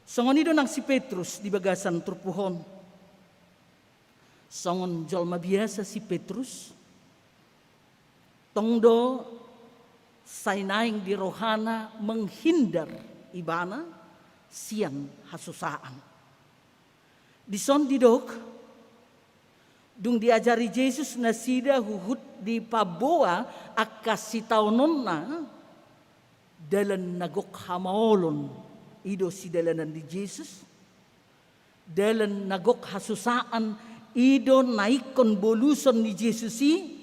Songon i do nang si Petrus di bagasan turpuk on. Songon jolma biasa si Petrus, tong do sai naeng di rohana menghindar ibana sian hasusaan. Dison didok, dung diajari Jesus nasida huhut dipaboa angka sitaononna, dalan na gok hamaolon, i do sidalanan ni Jesus, dalan na gok hasusaan, i do na ingkon boluson ni Jesus i,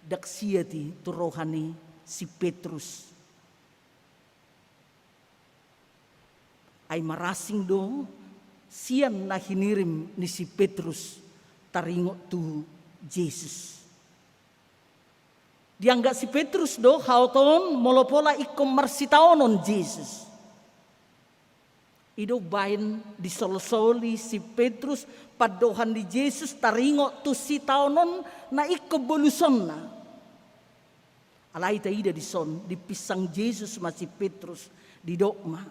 ndang siat i tu roha ni si Petrus. Ai marasing do sian na hinirim ni si Petrus taringot tu Jesus. Dianggap si Petrus do haotoon molo pola ingkon marsitaonon Jesus. I do umbaen disolsoli si Petrus pandohan ni Jesus taringot tu sitaonon na ingkon bolusonna. Alai taida dison, dipinsang Jesus ma si Petrus, didok ma,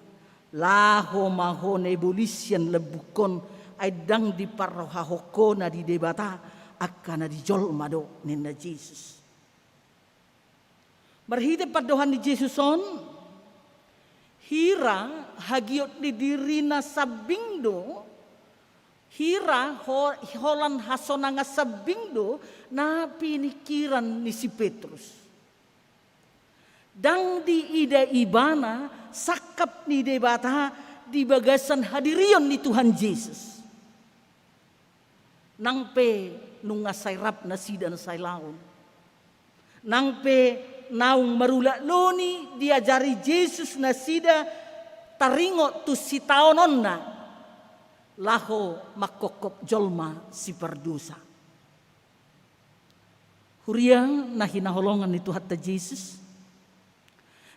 laho ma ho na ibolis sian lambungkon, ai ndang diparrohahon ho na di Debata, angka na di jolma do, ninna Jesus. Marhite pandohan ni Jesus on, hira hagiot ni dirina sambing do, hira ho-, holan hasonangan sambing do na piningkiran ni si Petrus. Ndang diida ibana sangkap ni Debata di bagasan hadirion ni Tuhan Jesus. Nang pe nunga sai rap nasida na sai laon. Nang pe naung marulak loni diajari Jesus nasida taringot tu sitaononna laho mangkophop jolma sipardosa. Huria na hinaholongan ni Tuhanta Jesus,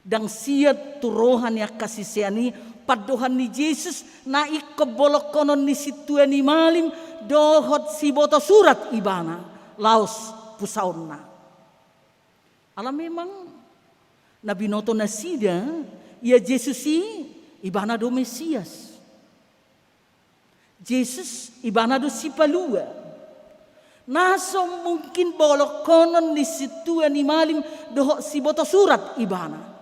ndang siat tu roha ni angka sisean i pandohan ni Jesus na ingkon bolongkonon ni sintua ni malim dohot siboto surat ibana laos pusaonna. Ala memang na binoto nasida ia Jesus i ibana do Mesias. Jesus ibana do Sipalua. Na so mungkin bolongkonon ni sintua ni malim dohot siboto surat ibana.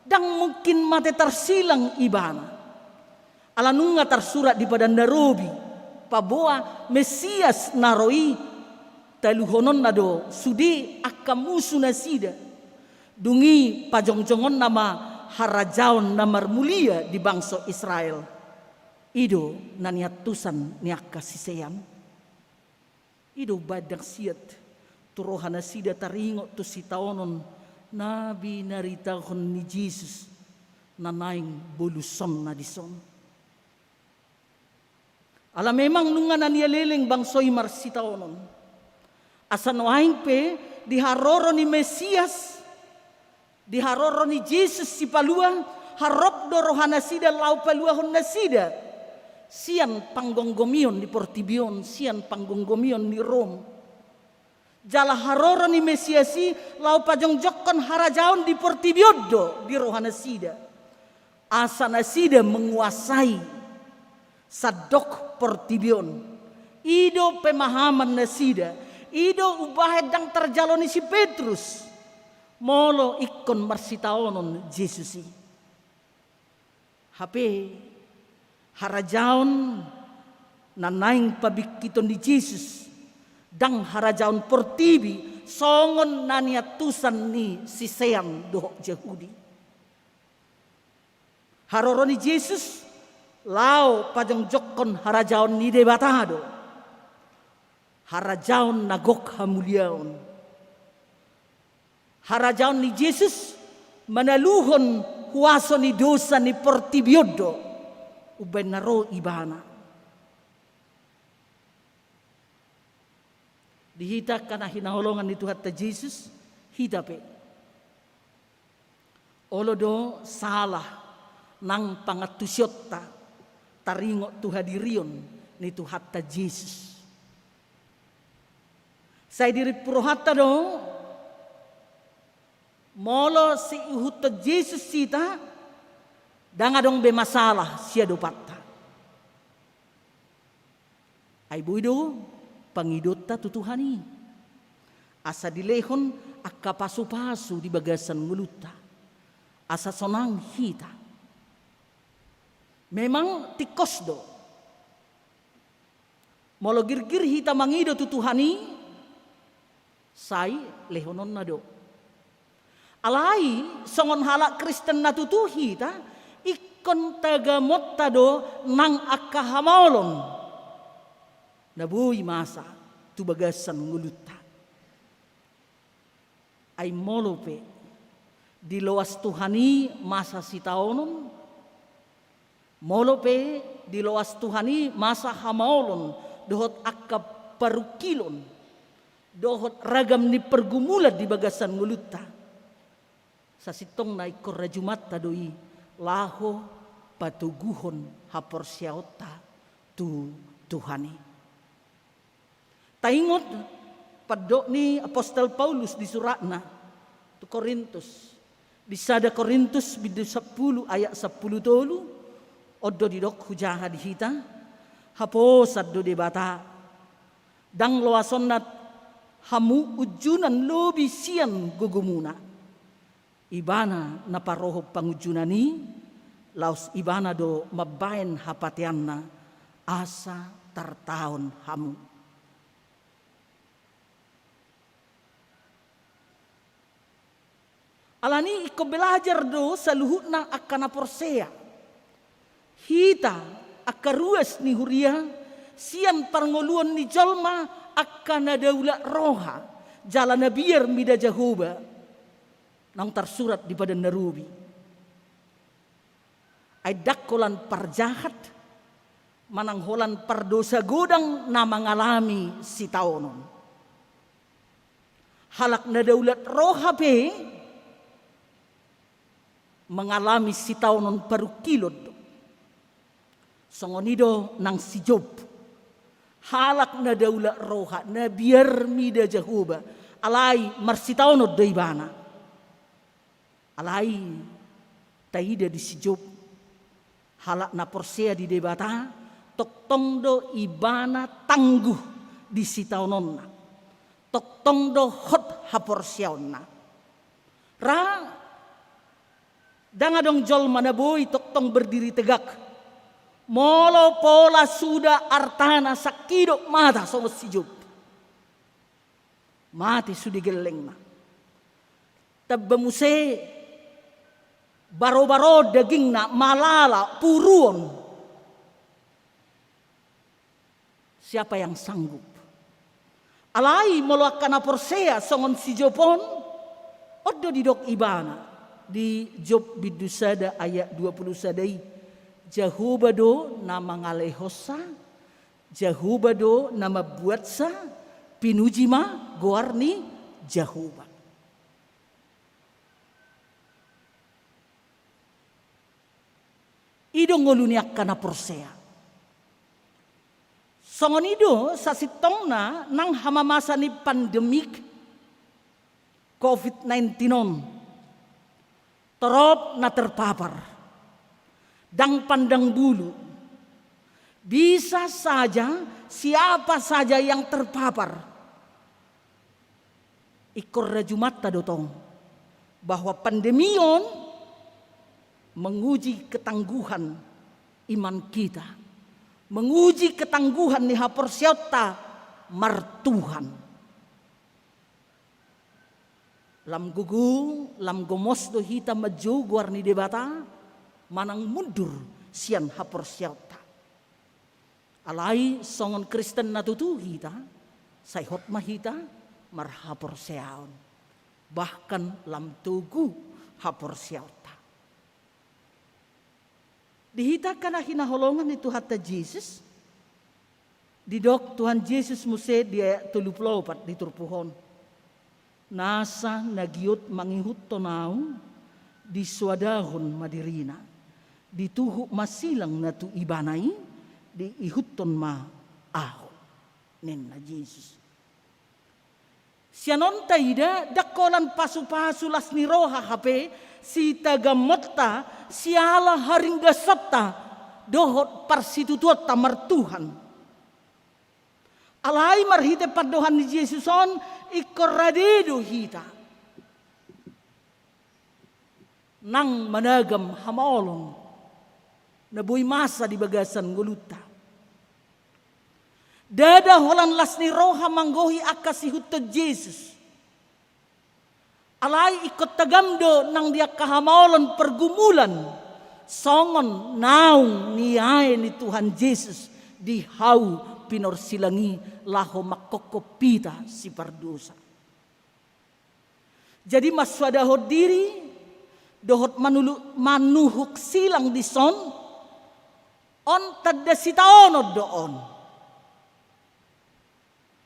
Ndang mungkin mate tarsilang ibana. Ala nunga tarsurat di Padan na Robi, paboa Mesias na ro i taluhononna do sude angka musu nasida. Dung i pajongjongonna ma harajaon na marmulia di bangso Israel. I do na niantusan ni angka sisean. I do umbaen ndang siat tu roha nasida taringot tu sitaonon na binaritahon ni Jesus na naeng bolusonna dison. Ala memang nunga na nialeleng bangso i marsitaonon. Asa nuaeng pe di haroro ni Mesias, di haroro ni Jesus Sipalua, harop do roha nasida laho paluahon nasida sian panggomgomion ni portibi on, sian panggomgomion ni Rom. Jala haroro ni Mesias i laho pajongjongkon harajaon di portibi on do di roha nasida. Asa nasida menguasai sandok portibi on. I do pemahaman nasida. I do umbaen ndang tarjalo ni si Petrus molo ingkon marsitaonon Jesus i. Hape harajaon na naeng pabingkiton ni Jesus ndang harajaon portibi songon na niantusan ni sisean dohot Jahudi. Haroro ni Jesus laho pajongjongkon harajaon ni Debata do. Harajaon na gok hamuliaon. Harajaon ni Jesus manaluhon huaso ni dosa ni portibi on do. Umbaen na ro ibana. Di hita angka na hinaholongan ni Tuhanta Jesus, hita pe olo do sala nang pangantusionta taringot tu hadirion ni Tuhanta Jesus. Sai dirimpu rohanta do, molo siihuthon Jesus hita, ndang adong be masalah siadopanta. Ai boi do pangidonta tu Tuhan i, asa dilehon angka pasupasu di bagasan ngolunta, asa sonang hita. Memang tingkos do. Molo girgir hita mangido tu Tuhan i, sai lehononna do. Alai songon halak Kristen na tutu hita, ingkon tagamonta do nang angka hamaolon na boi masa tu bagasan ngolunta. Ai molo pe diloas Tuhan i masa sitaonon, molo pe diloas Tuhan i masa hamaolon dohot angka parungkilon dohot ragam ni pergumulan di bagasan ngolunta, sasintongna ingkon rajumanta do i laho patoguhon haporseaonta tu Tuhan i. Taingot pandok ni apostel Paulus di suratna tu Korintus, di sada Korintus bindu sampulu ayat sampulu tolu, on do didok hujaha di hita, haposan do Debata, ndang loasonna hamu unjunan lobi sian gogomuna. Ibana na parohon pangunjunan i, laos Ibana do mambahen hapateanna asa tartaon hamu. Alani i ingkon belajar do saluhutna angka na porsea. Hita angka ruas ni huria, sian parngoluon ni jolma angka na daulat roha jala na biar mida Jahowa, naung tarsurat di Padan na Robi. Ai ndang holan parjahat manang holan pardosa godang na mangalami sitaonon. Halak na daulat roha pe mangalami sitaonon parungkilon do. Songon i do nang si Job. Halak na daulat roha, na biar mida Jahowa, alai marsitaonon do ibana. Alai taida di si Job, halak na porsea di Debata, tongtong do ibana tangguh di sitaononna. Tongtong do hot haporseaonna. Ra ndang adong jolma na boi tongtong berdiri tegak molo pola suda artana sangkidop mata songon si Job. Mate sude gellengna. Tamba muse barobaro dagingna, malala, puruon. Siapa yang sanggup? Alai molo angka na porsea songon si Job on, on do didok ibana di Job bindu sada ayat dua pulu sada i, Jahowa do na mangalehonsa, Jahowa do na mambuatsa, pinuji ma goar ni Jahowa. I do ngolu ni angka na porsea. Songon i do sasintongna nang hamamasa ni pandemik covid nineteen on. Torop na terpapar. Ndang pandang bulu. Bisa saja, siapa saja yang terpapar. Ingkon rajumanta do tong bahwa pandemi on menguji ketangguhan iman kita, menguji ketangguhan ni haporseaonta martuhan. Lam gogo, lam gomos do hita manjou goar ni Debata manang mundur sian haporseaonta. Alai songon Kristen na tutu hita, sai hot ma hita marhaporseaon, bahkan lam togu haporseaonta. Di hita angka na hinaholongan ni Tuhanta Jesus, didok Tuhan Jesus muse di ayat tolu pulu opat di turpuk on. Nasa na giot mangihuthon Ahu, disoadahon ma dirina, dituhuk ma silang na tu ibana i, diihuthon ma Ahu, ninna Jesus. Sian on taida, ndang holan pasupasu las ni roha hape sitagamonta siala haringgasonta dohot parsitutuonta martuhan. Alai marhite pandohan ni Jesus on, ingkon rade do hita nang managam hamaolon na boi masa di bagasan ngolunta. Ndada holan las ni roha manggohi angka siihuthon Jesus. Alai ingkon tagam do nang di angka hamaolon pergumulan, songon naung niae ni Tuhan Jesus di hau pinorsilang i laho manghophop hita sipardosa. Jadi mansoadahon diri dohot manulu-, manuhuk silang dison, on tanda sitaonon do on.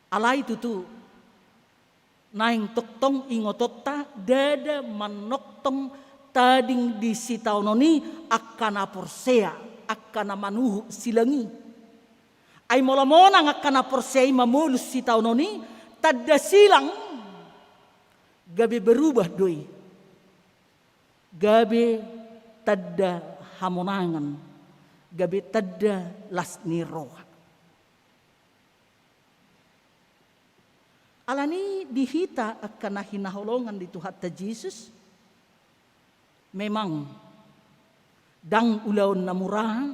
Alai tutu, naeng tongtong ingotonta, ndada manongtong tading di sitaonon i angka na porsea, angka na manuhuk silang i. Ai molo monang angka na porsea i mamolus sitaonon i, tanda silang, gabe berubah do i. Gabe tanda hamonangan, gabe tanda las ni roha. Alani di hita angka na hinaholongan ni Tuhanta Jesus, memang ndang ulaon na mura,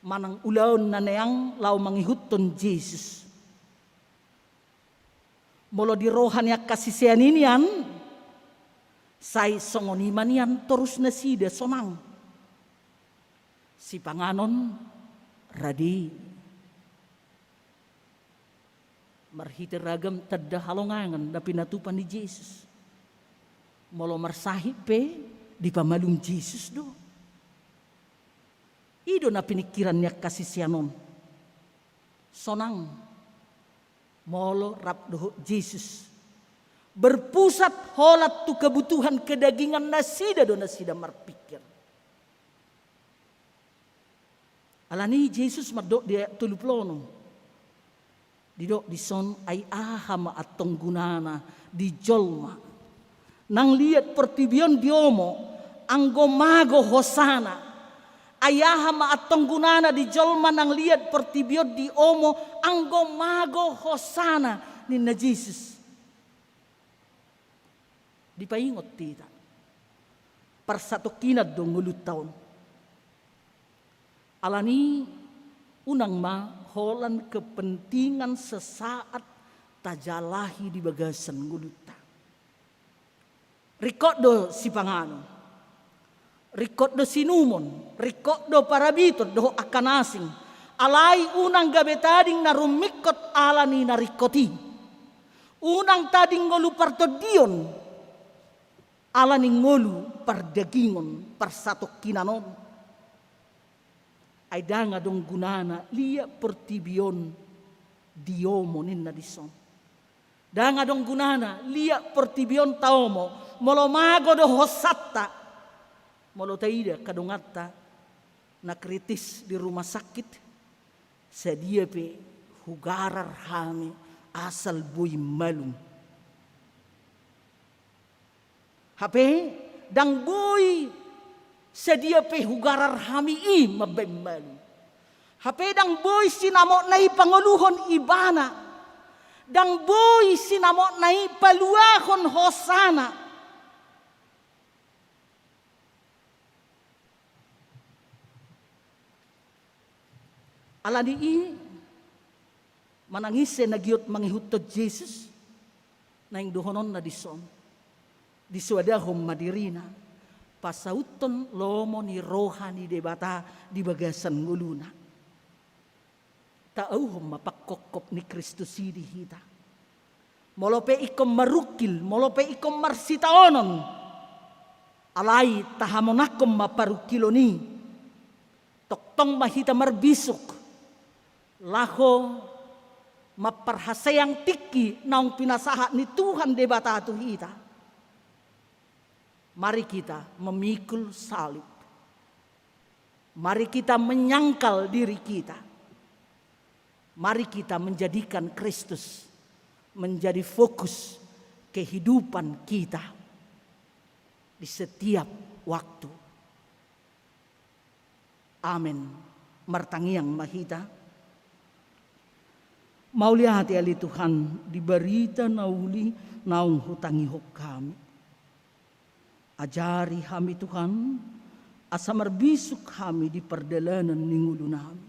manang ulaon na neang laho mangihuthon Jesus. Molo di roha ni angka sisean i nian, sai songon i ma nian torus nasida sonang. Sipanganon, rade. Marhite ragam tanda halongangan na pinatupa ni Jesus. Molo marsahit pe dipamalum Jesus do. I do na piningkiran ni angka sisean on. Sonang molo rap dohot Jesus. Berpusat holan tu kebutuhan kedagingan nasida do nasida marpingkir. Alani Jesus mandok di ayat tolu pulu onom. Didok dison, ai aha ma antong gunana di jolma na liat portibi on diomo, anggo mago hosana. Ai aha ma antong gunana di jolma na liat portibi on diomo, anggo mago hosana, ninna Jesus. Dipaingot hita. Parsatongkinan do ngolunta on. Alani unang ma holan kepentingan sesaat tajalahi di bagasan ngolunta. Ringkot do sipanganon. Ringkot do siinumon, ringkot do parabiton dohot angka na asing. Alai unang gabe tading na rumingkot alani na ringkot i. Unang tading ngolu partondion alani ngolu pardagingon parsatongkinan on. Ai ndang adong gunana liat portibi on diomo ninna dison. Ndang adong gunana liat portibi on taomo, molo mago do hosanta. Molo taida angka donganta na kritis di rumah sakit, sadia pe hugarar hami asal boi malum. Hape ndang boi sadia pe hugarar hami i mambaen malum. Hape ndang boi sinamotna i pangoluhon ibana. Ndang boi sinamotna i paluahon hosana. Alani i, manang ise na giot mangihuthon Jesus, naeng dohononna dison, disoadahon ma dirina, pasauthon lomo ni roha ni Debata di bagasan ngoluna. Taauhon ma panghophop ni Kristus i di hita. Molo pe ingkon marungkil, molo pe ingkon marsitaonon, alai tahamonanghon ma parungkilon i. Tongtong ma hita marbisuk laho mamparhaseang tingki naung pinasahat ni Tuhan Debata tu hita. Mari kita memikul salib. Mari kita menyangkal diri kita. Mari kita menjadikan Kristus menjadi fokus kehidupan kita di setiap waktu. Amen. Martangiang ma hita. Mauliate ale Tuhan, di barita na uli naung hutangihon hami. Ajari hami Tuhan, asa marbisuk hami di pardalanan ni ngolunami.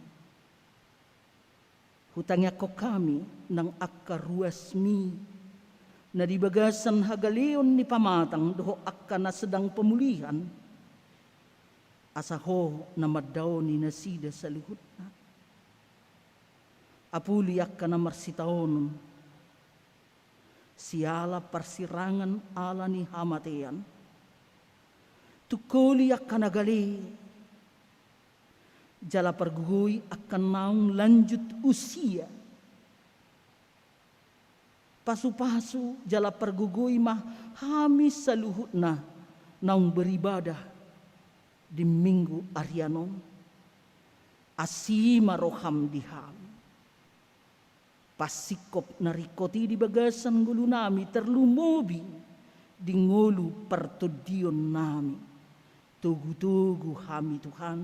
Hutangiangkon hami nang angka ruasmi na di bagasan hagaleon ni pamatang dohot angka na sedang pemulihan, asa Ho na mandaoni nasida saluhutna. Apuli angka na marsitaonon siala parsirangan ala ni hamatean. Tungkoli angka na gale, jala pargogoi angka naung lanjut usia. Pasupasu jala pargogoi ma hami saluhutna naung beribadah di Minggu arian on. Asi ma roham di hami. Pasingkop na ringkot i di bagasan ngolunami, tarlumobi di ngolu partondionnami. Togutogu hami Tuhan.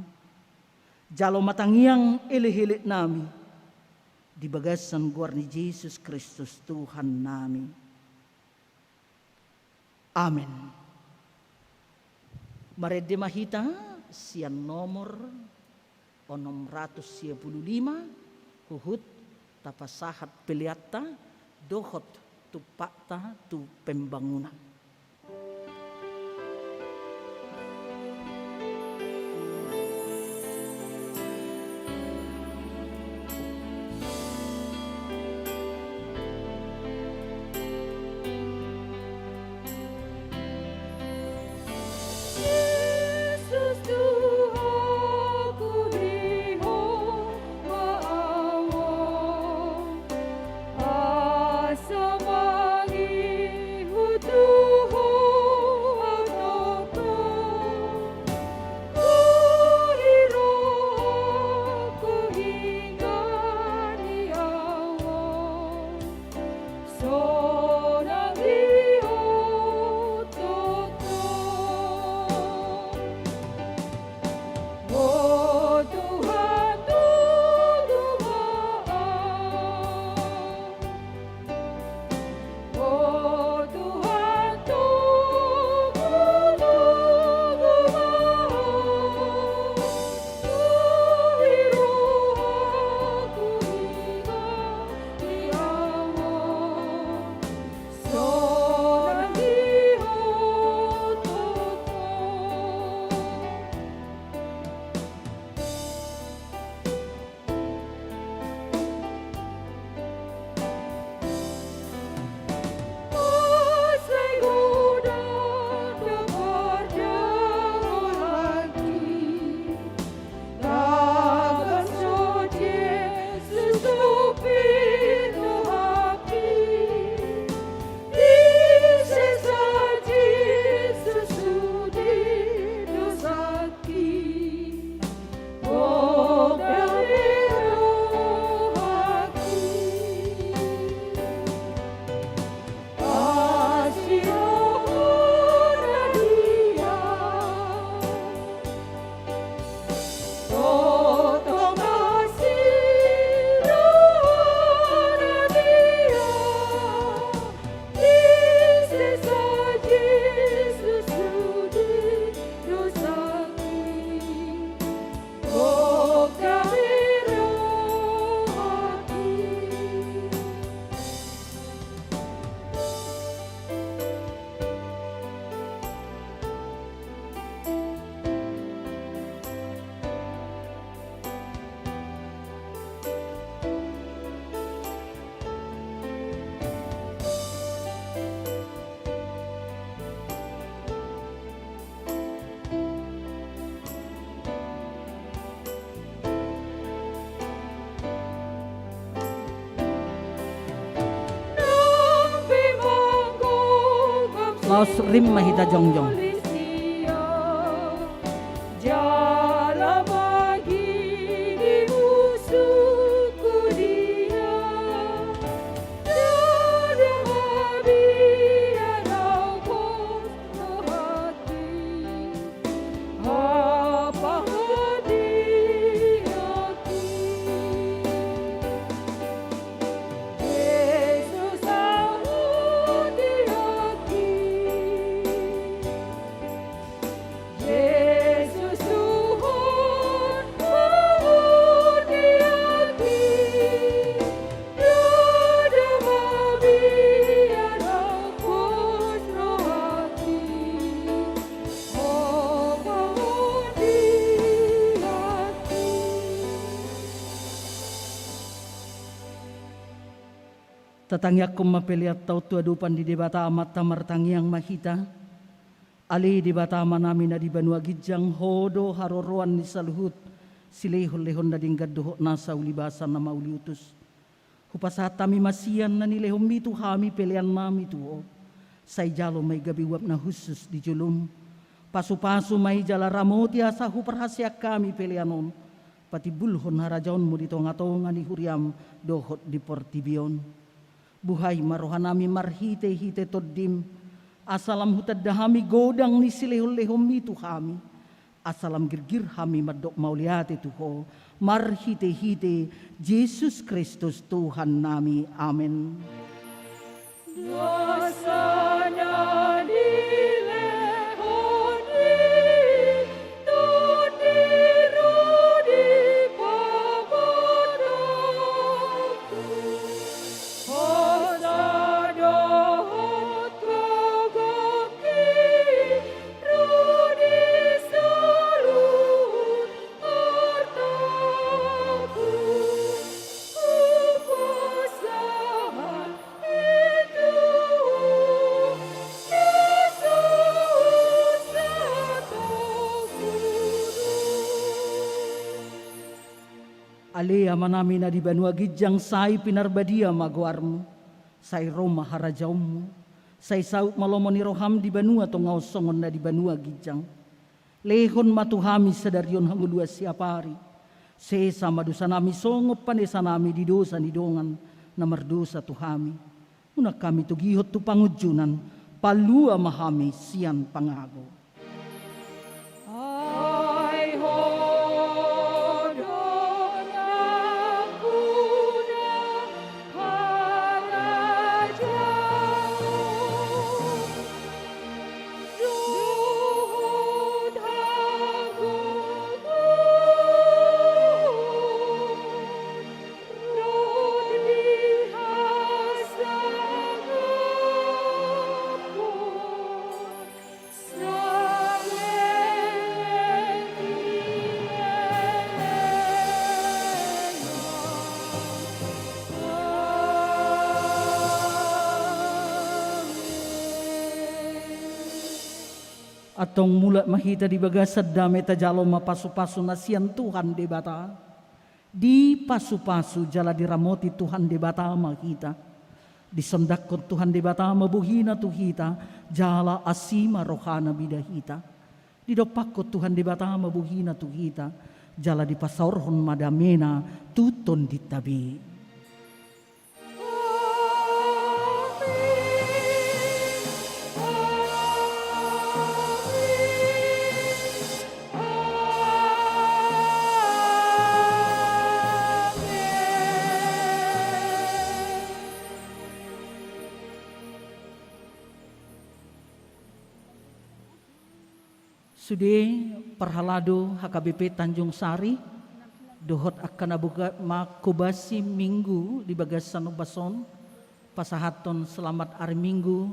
Jalo ma tangiang elekeleknami di bagasan goar ni Jesus Kristus Tuhannami. Amen. Marende ma hita sian nomor onom ratus sia pulu lima, huhut tapasahat peleanta dohot tumpakta tu pembangunan. Laos rim ma hita jongjong. Tatangiangkon ma peleanta on tu adopan ni Debata Amanta. Martangiang ma hita. Ale Debata Amanami na di banua ginjang, Ho do haroroan ni saluhut silehonlehon na denggan dohot nasa ulibasa na mauliutus. Hupasahat hami ma sian na nilehonMi tu hami peleannami tu Ho. Sai jalo ma i gabe uap na hushus di joloM. Pasupasu ma i jala ramoti asa huparhaseang hami pelean on patimbulhon harajaonMu di tongatonga ni huriaM dohot di portibi on. Buhai ma rohanami marhitehite TondiM, asa lam hutanda hami godang ni silehonlehonMi tu hami, asa lam girgir hami mandok mauliate tu Ho, marhitehite Jesus Kristus Tuhannami. Amen. Dosa na nilehon ni Tondi ro di pamatuangku, hosa dohot gogohi ro di saluhut artaku. Hupasahat i tu Ho, Jesus, sataonon. Ale Amanami na di banua ginjang, sai pinarbadia ma goarMu, sai ro ma harajaonMu, sai saut ma lomo ni rohaM di banua tonga on songon na di banua ginjang. Lehon ma tu hami sadari on hangoluan siapari. Sesa ma dosanami songon panesanami di dosa ni dongan na mardosa tu hami. Unang hami togihon tu pangunjunan, palua ma hami sian pangago. Ai Ho do nampuna harajaon dohot hagogoon dohot hasangapon saleleng ni lelengna. Amen. Antong mulak ma hita di bagasan dame, tajalo ma pasupasu na sian Tuhan Debata. Dipasupasu jala diramoti Tuhan Debata ma hita. Disondangkon Tuhan Debata ma bohiNa tu hita, jala asi ma rohaNa mida hita. Didompakkon Tuhan Debata ma bohiNa tu hita, jala dipasaorhon ma dameNa tu tondinta be. Sude parhalado H K B P Tanjung Sari dohot angka na boha mangkobasi Minggu di bagasan ombas on, pasahathon selamat ari Minggu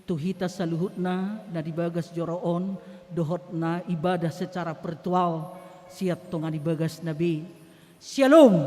tu hita saluhutna na di bagas joro on dohot na ibadah secara virtual sian tonga ni bagasna be. Syalom.